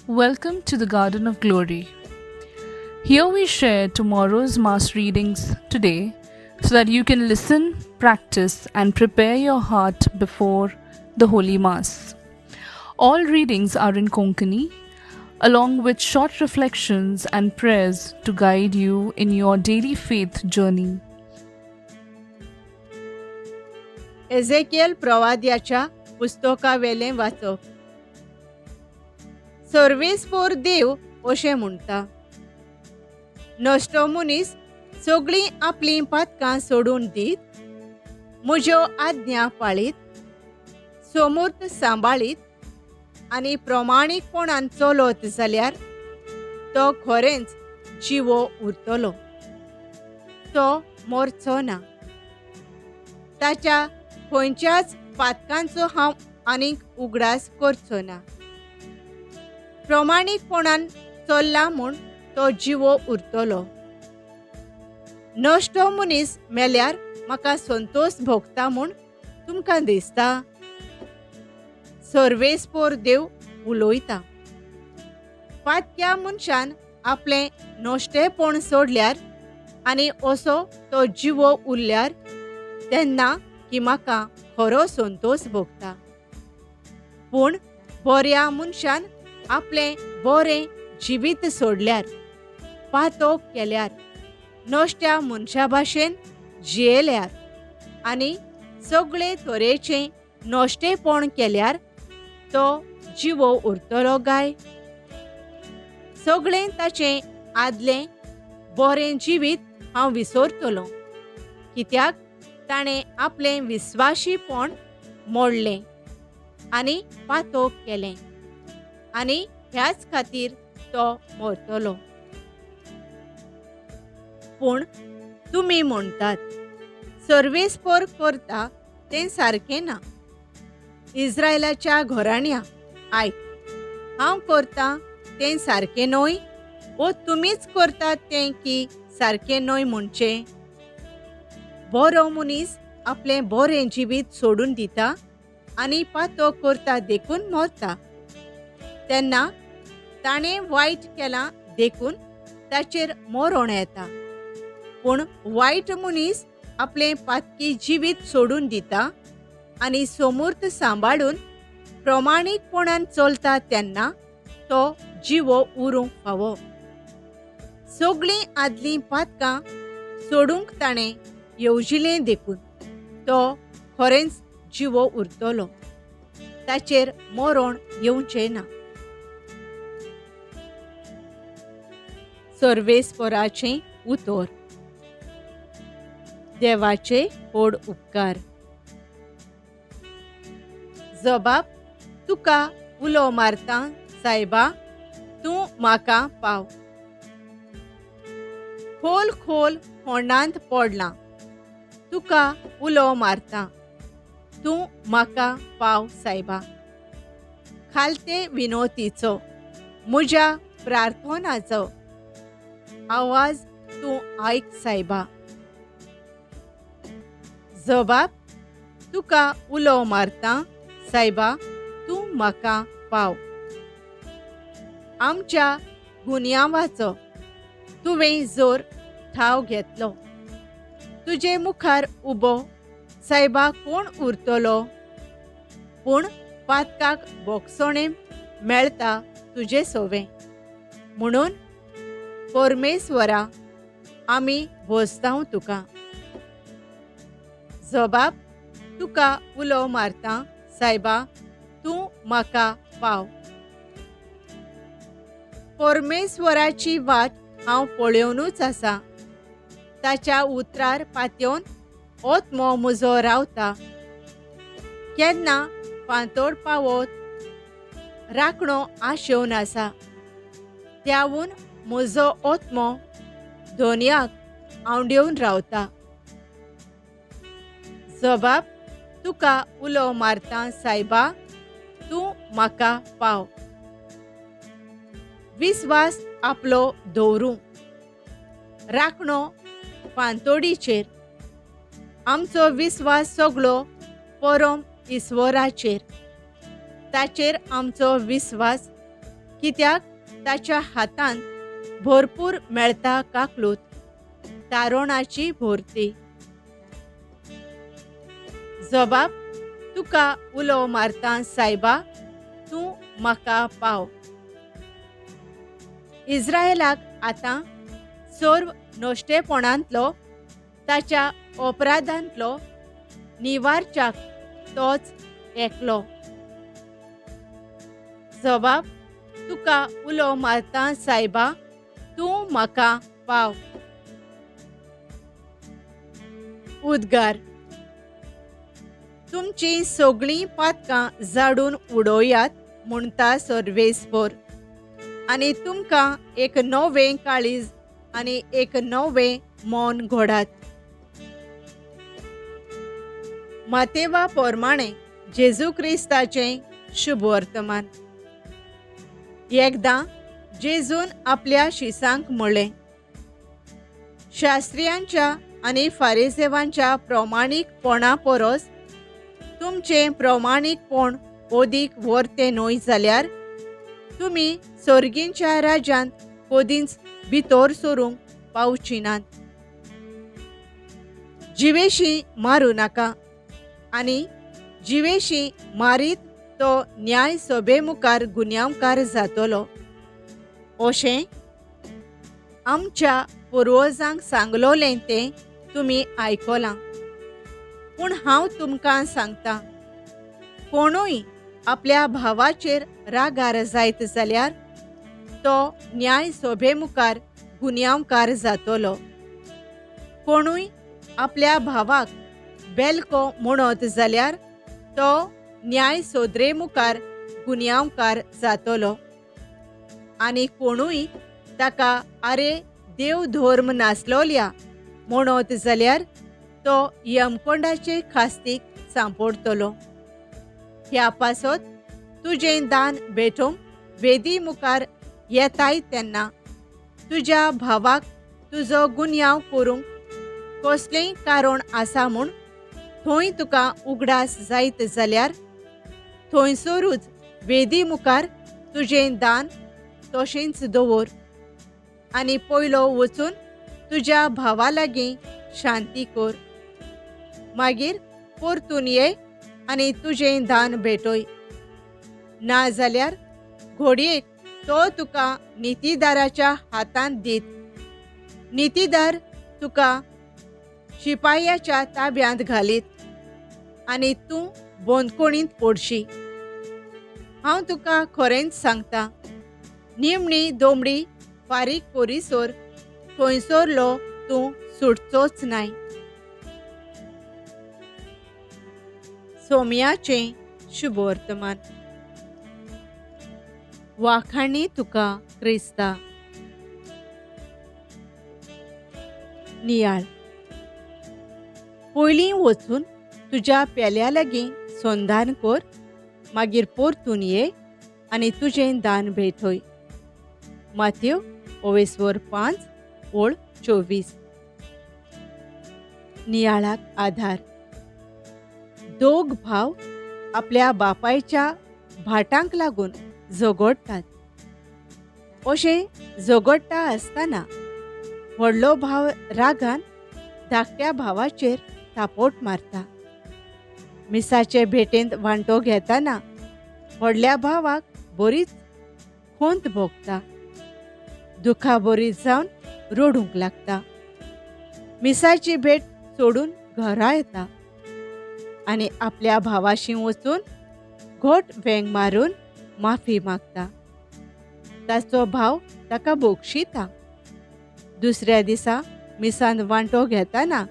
Welcome to the Garden of Glory. Here we share tomorrow's Mass readings today so that you can listen, practice, and prepare your heart before the Holy Mass. All readings are in Konkani, along with short reflections and prayers to guide you in your daily faith journey. Ezekiel प्रवाद्याच्या पुस्तकावेलें वाचप. सर्वेस्पोर देव अशें म्हणटा, नश्टो मनीस सगळीं आपलीं पातकां सोडून दीत, म्हज्यो आज्ञा पाळीत, सोमूर्त सांबाळीत आनी प्रमाणीकपणान चलत जाल्यार तो खरेंच जिवो उरतलो, तो मरचो ना. ताच्या खंयच्याच पातकांचो हांव आनीक उगडास करचो ना. प्रमाणीकपणान चल्ला म्हूण तो जिवो उरतलो. नश्टो मनीस मेल्यार म्हाका संतोश भोगता म्हूण तुमकां दिसता? सर्वेस्पोर देव उलयता. पातक्या मनशान आपलें नश्टेपण सोडल्यार आनी असो तो जिवो उरल्यार तेन्ना की म्हाका खरो संतोश भोगता. पूण बऱ्या मनशान आपलें बरें जिवीत सोडल्यार, पातोक केल्यार, नश्ट्या मनशा भाशेन जियेल्यार आनी सगळे तरेचें नश्टेपण केल्यार तो जिवो उरतलो काय? सगळें ताचें आदलें बरें जिवीत हांव विसरतलो, कित्याक ताणें आपलें विस्वाशीपण मोडलें आनी पातोक केलें आनी ह्याच खातीर तो मरतलो. पूण तुमी म्हणटात, सर्वेस्पोर करता तें सारकें ना. इस्रायलाच्या घराण्या आयक, हांव करतां तें सारकें न्हय, वो तुमीच करतात तें की सारकें न्हय म्हणचें? बरो मनीस आपलें बरें जिवीत सोडून दिता आनी पातो करता देखून मरता. तेन्ना ताणें वायट केलां देखून ताचेर मरण येता. पूण वायट मनीस आपलें पातकी जिवीत सोडून दिता आनी सोमूर्त सांबाळून प्रमाणीकपणान चलता तेन्ना तो जिवो उरूंक फावो. सगळीं आदलीं पातकां सोडूंक ताणें येवजिलें देखून तो खरेंच जिवो उरतलो, ताचेर मरण येवचें ना. सर्वेस्पोराचें उतर. देवाचे व्हड उपकार. जबाब, तुका उलो मारता सायबा, तूं म्हाका पाव. खोल खोल फोंडांत पडलां, तुका उलो मारता, तूं म्हाका पाव सायबा. खालते विनोतीचो म्हज्या प्रार्थनाचो आवाज तूं आयक सायबा. जबाब, तुका उलो मारता सायबा, तूं म्हाका पाव. आमच्या गुन्यांवाचो तुवें जोर ठाव घेतलो, तुजे मुखार उबो सायबा कोण उरतलो? पूण पातकाक बोगसणें मेळटा तुजे सोवें, म्हणून परमेश्वरा आमी भोजतांव तुका. जबाब, तुका उलो मारता सायबा, तूं म्हाका पाव. परमेश्वराची वाट हांव पळोवनूच आसा, ताच्या उतरार पातयेवन आत्मो म्हजो रावता. केन्ना फांतोड पावत राखणो आशेवन आसा, त्यावून म्हजो आत्मो दोनयाक आंवडेवन रावता. जबाब, तुका उलो मारता सायबा, तूं म्हाका पाव. विस्वास आपलो दवरूं राखणो फांतोडीचेर, आमचो विस्वास सगळो परम ईश्वराचेर, ताचेर आमचो विस्वास कित्याक ताच्या हातान भरपूर मेळता काकलूत, तारोणाची भरती. जबाब, तुका उलो मारता सायबा, तूं म्हाका पाव. इस्रायलाक आतां सर्व नश्टेपणांतलो ताच्या अपराधांतलो निवारच्याक तोच एकलो. जबाब, तुका उलो मारता सायबा, तूं म्हाका पाव. उद्गार, तुमचीं सगळीं पातकां जाडून उडोयात म्हणटा सर्वेस्पर, आनी तुमकां एक नवें काळीज आनी एक नवें मन घोडात. मातेवा प्रमाणे जेजू क्रिस्ताचें शुभवर्तमान. एकदां जेजून आपल्या शिसांक म्हळें, शास्त्रियांच्या आनी फारिजेवांच्या प्रमाणीकपणा परस तुमचें प्रमाणीकपण अदीक वर्तें न्हय जाल्यार तुमी सर्गींच्या राज्यांत कदींच भितर सरूंक पावची नात. जिवेशी मारूं नाका आनी जिवेशी मारीत तो न्याय सभे मुखार गुन्यांवकार जातलो अशें आमच्या पुर्वजांक सांगलोलें तें तुमी आयकलां. पूण हांव तुमकां सांगता, कोणूय आपल्या भावाचेर रागार जायत जाल्यार तो न्याय सभे मुखार गुन्यांवकार जातलो. कोणूय आपल्या भावाक बेलको म्हणत जाल्यार तो न्याय सोदरे मुखार गुन्यांवकार जातलो. आनी कोणूय ताका आरे देव धर्म नासलोल्या म्हणत जाल्यार तो यमकोंडाचे खास्तीक सांपडटलो. ह्या पासत तुजें दान भेटोवंक वेदी मुखार येताय तेन्ना तुज्या भावाक तुजो गुन्यांव करूंक कसलेंय कारण आसा म्हूण थंय तुका उगडास जायत जाल्यार थंयसरूच वेदी मुखार तुजें दान तशेंच दवर आनी पयलो वचून तुज्या भावा लागीं शांती कर, मागीर परतून ये आनी तुजें दान भेटय. ना जाल्यार घोडयेक तो तुका नितीदाराच्या हातांत दीत, नितीदार तुका शिपायाच्या ताब्यांत घालीत आनी तूं बंदखणींत पडशी. हांव तुका खरेंच सांगता, निमणी दोमडी फारीक करीसर थंयसरलो तूं सुटचोच नाय. सोम्याचें शुभवर्तमान. वाखाणी तुका क्रिस्ता. नियाळ, पयलीं वचून तुज्या पेल्या लागीं संधान कर, मागीर परतून ये आनी तुजें दान भेटय. माथ्यो ओवेस्वर 5:24. नियाळाक आधार. दोग भाव आपल्या बापायच्या भाटांक लागून झगडटात. अशें झगडटा आसतना व्हडलो भाव रागान धाकट्या भावाचेर थापोट मारता. मिसाचे भेटेंत वांटो घेतना व्हडल्या भावाक बरीच खंत भोगता. दुखा बरीच जावन रडूंक लागता. मिसाची भेट सोडून घरा येता आनी आपल्या भावाशी वचून घोट वेंग मारून माफी मागता. ताचो भाव ताका बोगशिता. दुसऱ्या दिसा मिसान वांटो घेतना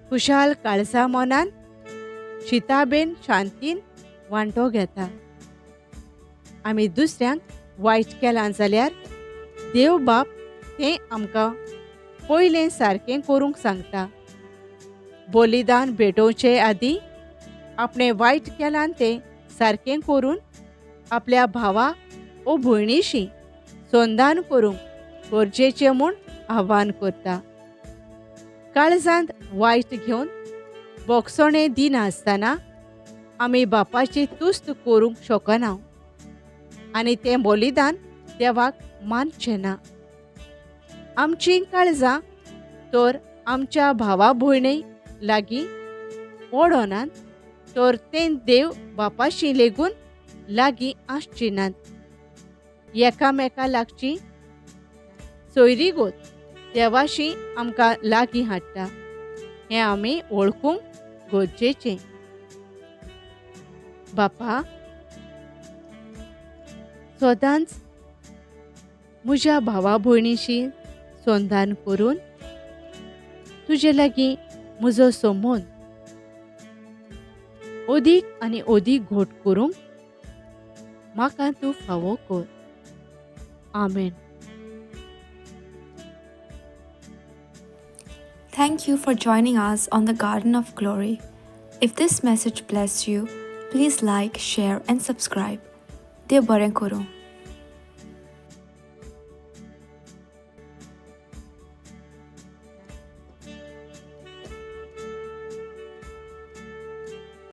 खुशाल काळजा मनान शिताबेन शांतीन वांटो घेता. आमी दुसऱ्यांक वायट केलां जाल्यार देव बाप तें आमकां पयलें सारकें करूंक सांगता. बलिदान भेटोवचे आदीं आपणें वायट केलां तें सारकें करून आपल्या भावा ओ भयणीशी संधान करूंक गरजेचें म्हूण आव्हान करता. काळजांत वायट घेवन बोगसणें दिनासतना आमी बापाची तुस्त करूंक शकना आनी तें बलिदान देवाक मानचें ना. आमचीं काळजां तर आमच्या भावा भयणी लागीं ओडनात तर तें देव बापाशी लेगून लागीं आसची नात. एकामेका लागची सोयरीगोत देवाशी आमकां लागीं हाडटा हें आमी वळखूंक गरजेचें. बापा, सदांच म्हज्या भावा भयणीशी संधान करून तुजे लागीं म्हजो संबंद अदीक आनी अदीक घट करूंक म्हाका तूं फावो कर. आमेन. Thank you for joining us on the Garden of Glory. If this message blessed you, please like, share, and subscribe. देव बरें करूं.